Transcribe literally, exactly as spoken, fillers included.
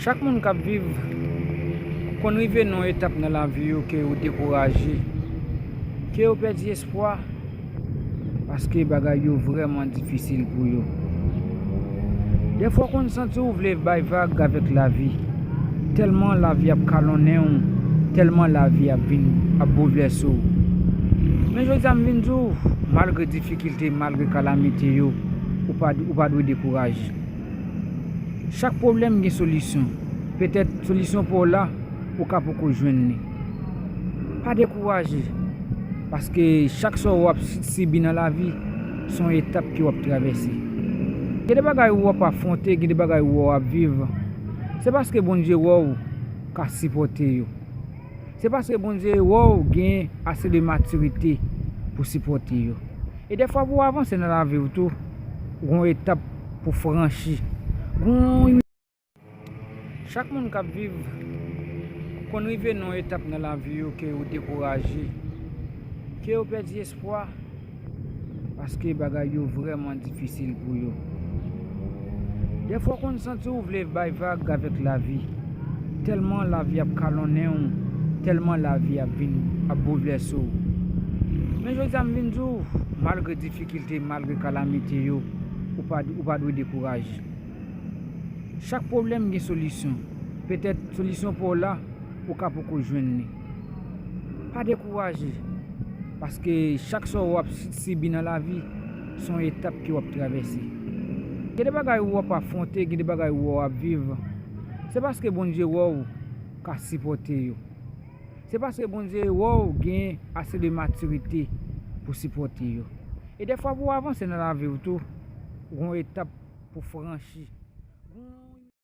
Chak moun k ap viv konn rive nan yon etap nan lavi yo ke yo dekouraje, ke yo pèdi espwa, paske bagay yo vrèman difisil pou yo. Dèfwa w konn santi w vle bay vag avèk lavi, tèlman lavi ap kalonnen w, tèlman lavi ap vin ap boulvèse w. Men jodi a m vin di w, malgre difikilte, malgre kalamite yo, ou pa, ou pa dwe dekouraje. Chak pwoblèm gen solisyon. Petèt solisyon pa w la, ou ka poko jwenn li. Pa dekouraje, paske chak sa w ap si- sibi nan lavi, se yon etap ke w ap travèse. Gen de bagay ou ap afwonte, gen de bagay ou ap viv, se paske Bondye wè w ka sipòte yo. Se paske Bondye wè w gen ase de matirite pou sipòte yo. E dèfwa pou w avanse nan lavi w tou, ou gen yon etap pou franchi. Gen yon Chak moun k ap viv konn rive nan yon etap nan lavi yo ke yo dekouraje, ke yo pèdi espwa, paske bagay yo vrèman difisil pou yo. Dèfwa w konn santi w vle bay vag avèk lavi, tèlman lavi ap kalonnen w, tèlman lavi ap vin ap boulvèse w. Men jodi a m vin di w, malgre difikilte, malgre kalamite yo, ou pa, ou pa dwe dekouraje. Chak pwoblèm gen solisyon. Petèt solisyon pa w la, ou ka poko jwenn li. Pa dekouraje, paske chak sa w ap si- sibi nan lavi, se yon etap ke w ap travèse. Gen de bagay ou ap afwonte, gen de bagay ou ap viv, se paske Bondye wè w ka sipòte yo. Se paske Bondye wè w gen ase de matirite pou sipòte yo. E dèfwa pou w avanse nan lavi w tou, ou gen yon etap pou franchi.